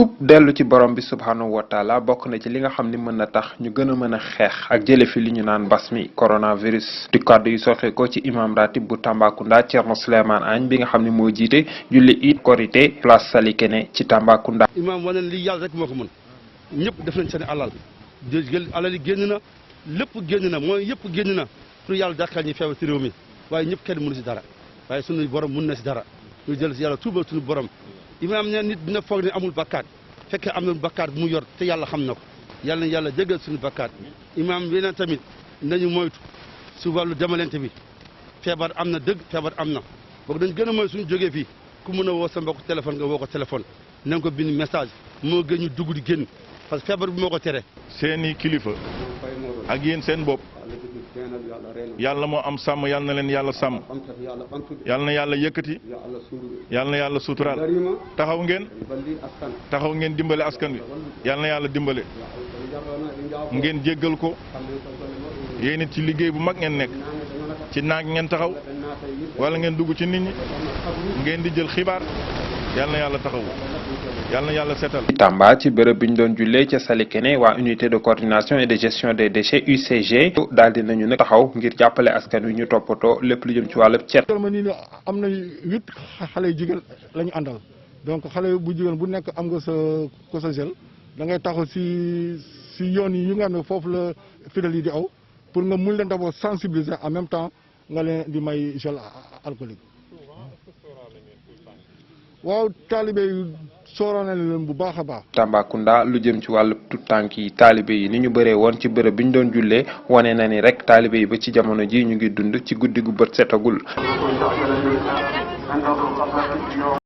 tuub dellu ci borom bi subhanahu wa taala bokk na ci li nga xam ni mën na tax ñu gën a mën a xeex ak jële fi li ñu naan mbas mi coronavirus. di kàddu yu soxe ko ci imam Ratib bu Tambacounda Souleymane bi nga xam ne moo jiite julli it Korite place Salikene ci Tambacounda. imam wane li yàlla rek moo ko mën ñëpp def nañ seen alal alal yi génn na lépp génn na mooy yëpp génn na pour yàlla dàqal ñi feebar ci réew mi waaye ñëpp kenn mënu si dara waaye sunu borom mun na si dara ñu jël si yàlla tuubal suñu borom. imam ne nit dina foog ne amul bakkaat fekkee am na bakkaat bu mu yor te yàlla xam na ko yàlla na yàlla jégal suñu bakkaat. imam bi nag tamit nañu moytu su wàllu demalante bi feebar am na dëgg feebar am na boog dañ gën a mooy suñu jógee fii ku mën a woo sa mbokk téléphone nga woo ko téléphone na nga ko bind message moo gën ñu dugg di génn parce que feebar bi moo ko tere. seeni kilifa ak yéen seen bopp yàlla moo am sàmm yàlla na leen yàlla sàmm yàlla na yàlla yëkkati yàlla na yàlla suturaal taxaw ngeen dimbale askan wi yàlla na yàlla dimbale ngeen jéggal ko yéen it ci liggéey bu mag ngeen nekk ci naag ngeen taxaw wala ngeen dugg ci nit ñi ngeen di jël xibaar yàlla na yàlla taxaw yàlla na yàlla setal. Tamba ci bërëb bi ñu doon jullee ca Salikene waa unité de coordination et de gestion des déchets UCG daal di nañu nag taxaw ngir jàppale askan wi ñu toppatoo lépp lu jëm ci wàllu cet. nii am na 8 xale yu jigéen la ñu àndal donc xale bu jigéen bu nekk am nga sa gel da ngay taxaw si yoon yi nga xam ne foofu la fidèles yi di aw pour nga mun leen d'abord sensibiliser en même temps nga leen di may gel alcoolique. waaw taalibe yi sóoraale leen bu baax a baax. Tambacounda lu jëm ci wàllu tout tànk yi taalibe yi ni ñu bëree woon ci bërëb bi ñu doon jullee wane na ni rek taalibe yi ba ci jamono ji ñu ngi dund ci guddi gu bët setagul.